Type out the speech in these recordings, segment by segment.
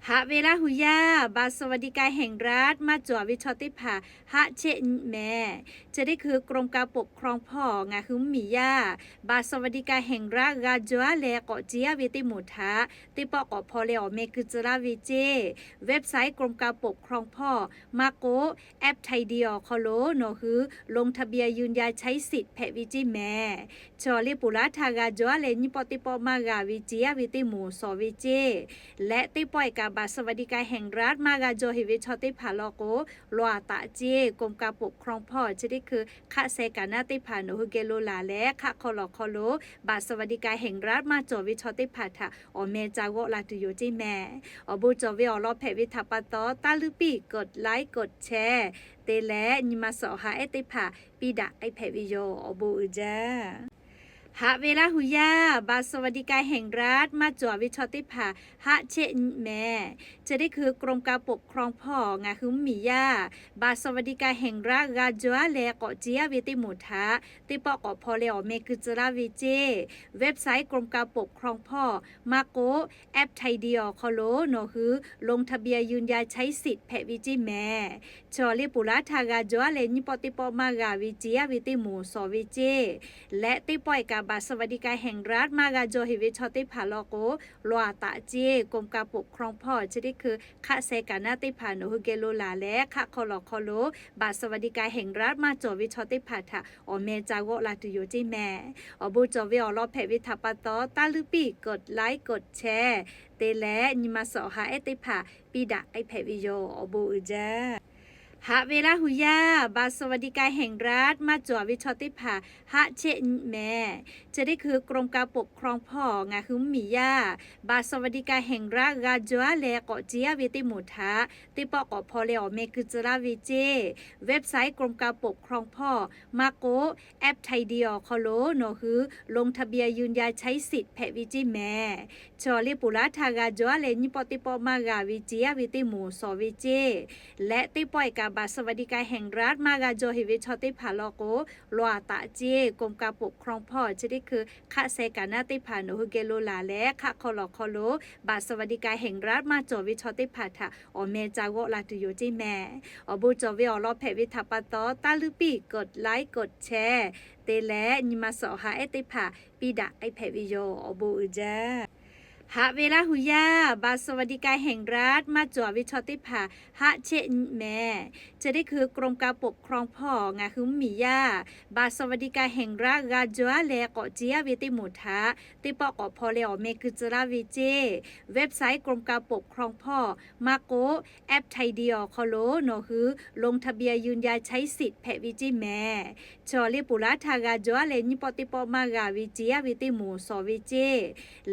Haꞈ ve Laˇ hu yaˇ, บัตรสวัสดิการแห่งรัฐ maˇ cawˬ ve chaw teˇ hpaˍ haˆ chehˇ nyi mehˍ. Chi teˇ hkui กรมการปกครอง hpawˇ ngaˬ hui mvuhˇmiˬ yaˇ บัตรสวัสดิการแห่งรัฐ g'a jaw aˉ leh k'awꞈ ce aˉ ve teˇ moˍ htaꞈ teˇ pawˆ k'awꞈ hpaw leh awˬ meh keu tcuh laˇ ve ceˇ. Website กรมการปกครอง hpawˇ maˇ k'oˆ แอปไทยดี awˬ hk'aw lo nawˬ hui ลงทะเบียนยืนยันใช้สิทธิ์ hpehꞈ ve ceˇ mehˍ. Chaw liˇ poˬ laˉ htaˇ g'a jaw aˉ leh nyiˇ pawˆ teˇ pawˆ maˇ g'a ve ce aˉ ve teˇ moˍ shawˍ ve ceˇ. Leh teˇ pawˆ e kaꞈ บัตรสวัสดิการแห่งรัฐ maˇ g'a jaw heˍ ve chaw teˇ hpaˍ law k'o, lawˬ aꞈ taꞈ ceˇ. กรมการปกครอง hpawˇ chi teˇ hkui hk'aˆ seh kaꞈ naˉ teˇ hpaˍ nawˬ hui geh lo laˬ leh hk'aˆ hk'aw lawˬ hk'aw lo บัตรสวัสดิการแห่งรัฐ maˇ cawˬ ve chaw teˇ hpaˍ htaꞈ awˬ meh ca g'awˆ la tuˬ yoˬ ceˇ mehˍ. Awˬ bon cawˬ ve awˬ lawn hpehꞈ ve htaꞈ pa taw, taˇ luˇ piˇ กดไลค์ กดแชร์ te leh nyi ma suhˍ awˬ ha ehˉ teˇ hpaˍ piˇ daꞈ k'ai hpehꞈ ve yoˬ. Awˬ bon uiˍ jaˇ. Haꞈ ve Laˇ hu yaˇ, บัตรสวัสดิการแห่งรัฐ maˇ cawˬ ve chaw teˇ hpaˍ haˆ chehˇ nyi mehˍ. Chi teˇ hkui กรมการปกครอง hpawˇ ngaˬ hui mvuhˇmiˬ yaˇ บัตรสวัสดิการแห่งรัฐ g'a jaw aˉ leh k'awꞈ ce aˉ ve teˇ moˍ htaꞈ teˇ pawˆ k'awꞈ hpaw leh awˬ meh keu tcuh laˇ ve ceˇ. Website กรมการปกครอง hpawˇ maˇ k'oˆ แอปไทยดี awˬ hk'aw lo nawˬ hui ลงทะเบียนยืนยันใช้สิทธิ์ hpehꞈ ve ceˇ mehˍ. Chaw liˇ poˬ laˉ htaˇ g'a jaw aˉ leh nyiˇ pawˆ teˇ pawˆ maˇ g'a ve ce aˉ ve teˇ moˍ shawˍ ve ceˇ. Leh teˇ pawˆ e kaꞈ บัตรสวัสดิการแห่งรัฐ maˇ g'a jaw heˍ ve chaw teˇ hpaˍ law k'o, lawˬ aꞈ taꞈ ceˇ. กรมการปกครอง hpawˇ chi teˇ hkui hk'aˆ seh kaꞈ naˉ teˇ hpaˍ nawˬ hui geh lo laˬ leh hk'aˆ hk'aw lawˬ hk'aw lo บัตรสวัสดิการแห่งรัฐ maˇ cawˬ ve chaw teˇ hpaˍ htaꞈ awˬ meh ca g'awˆ la tuˬ yoˬ ceˇ mehˍ. Awˬ bon cawˬ ve awˬ lawn hpehꞈ ve htaꞈ pa taw, taˇ luˇ piˇ กดไลค์ กดแชร์ te leh nyi ma suhˍ awˬ ha ehˉ teˇ hpaˍ piˇ daꞈ k'ai hpehꞈ ve yoˬ. Awˬ bon uiˍ jaˇ. Haꞈ ve Laˇ hu yaˇ, บัตรสวัสดิการแห่งรัฐ maˇ cawˬ ve chaw teˇ hpaˍ haˆ chehˇ nyi mehˍ. Chi teˇ hkui กรมการปกครอง hpawˇ ngaˬ hui mvuhˇmiˬ yaˇ บัตรสวัสดิการแห่งรัฐ g'a jaw aˉ leh k'awꞈ ce aˉ ve teˇ moˍ htaꞈ teˇ pawˆ k'awꞈ hpaw leh awˬ meh keu tcuh laˇ ve ceˇ. Website กรมการปกครอง hpawˇ maˇ k'oˆ แอปไทยดี awˬ hk'aw lo nawˬ hui ลงทะเบียนยืนยันใช้สิทธิ์ hpehꞈ ve ceˇ mehˍ. Chaw liˇ poˬ laˉ htaˇ g'a jaw aˉ leh nyiˇ pawˆ teˇ pawˆ maˇ g'a ve ce aˉ ve teˇ moˍ shawˍ ve ceˇ. Leh teˇ pawˆ e kaꞈ บัตรสวัสดิการแห่งรัฐ maˇ g'a jaw heˍ ve chaw teˇ hpaˍ law k'o, lawˬ aꞈ taꞈ ceˇ. กรมการปกครอง hpawˇ chi teˇ hkui hk'aˆ seh kaꞈ naˉ teˇ hpaˍ nawˬ hui geh lo laˬ leh hk'aˆ hk'aw lawˬ hk'aw lo บัตรสวัสดิการแห่งรัฐ maˇ cawˬ ve chaw teˇ hpaˍ htaꞈ awˬ meh ca g'awˆ la tuˬ yoˬ ceˇ mehˍ. Awˬ bon cawˬ ve awˬ lawn hpehꞈ ve htaꞈ pa taw, taˇ luˇ piˇ กดไลค์ กดแชร์ te leh nyi ma suhˍ awˬ ha ehˉ teˇ hpaˍ piˇ daꞈ k'ai hpehꞈ ve yoˬ. Awˬ bon uiˍ jaˇ. Haꞈ ve Laˇ hu yaˇ, บัตรสวัสดิการแห่งรัฐ maˇ cawˬ ve chaw teˇ hpaˍ haˆ chehˇ nyi mehˍ. Chi teˇ hkui กรมการปกครอง hpawˇ ngaˬ hui mvuhˇmiˬ yaˇ บัตรสวัสดิการแห่งรัฐ g'a jaw aˉ leh k'awꞈ ce aˉ ve teˇ moˍ htaꞈ teˇ pawˆ k'awꞈ hpaw leh awˬ meh keu tcuh laˇ ve ceˇ. Website กรมการปกครอง hpawˇ maˇ k'oˆ แอปไทยดี awˬ hk'aw lo nawˬ hui ลงทะเบียนยืนยันใช้สิทธิ์ hpehꞈ ve ceˇ mehˍ. Chaw liˇ poˬ laˉ htaˇ g'a jaw aˉ leh nyiˇ pawˆ teˇ pawˆ maˇ g'a ve ce aˉ ve teˇ moˍ shawˍ ve ceˇ.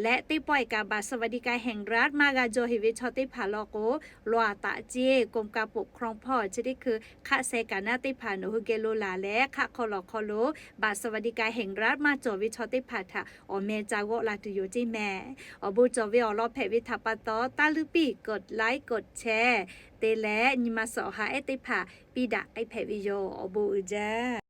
Leh teˇ pawˆ e kaꞈ บัตรสวัสดิการแห่งรัฐ maˇ g'a jaw heˍ ve chaw teˇ hpaˍ law k'o, lawˬ aꞈ taꞈ ceˇ. กรมการปกครอง hpawˇ chi teˇ hkui hk'aˆ seh kaꞈ naˉ teˇ hpaˍ nawˬ hui geh lo laˬ leh hk'aˆ hk'aw lawˬ hk'aw lo บัตรสวัสดิการแห่งรัฐ maˇ cawˬ ve chaw teˇ hpaˍ htaꞈ awˬ meh ca g'awˆ la tuˬ yoˬ ceˇ mehˍ. Awˬ bon cawˬ ve awˬ lawn hpehꞈ ve htaꞈ pa taw, taˇ luˇ piˇ กดไลค์ กดแชร์ te leh nyi ma suhˍ awˬ ha ehˉ teˇ hpaˍ piˇ daꞈ k'ai hpehꞈ ve yoˬ. Awˬ bon uiˍ jaˇ.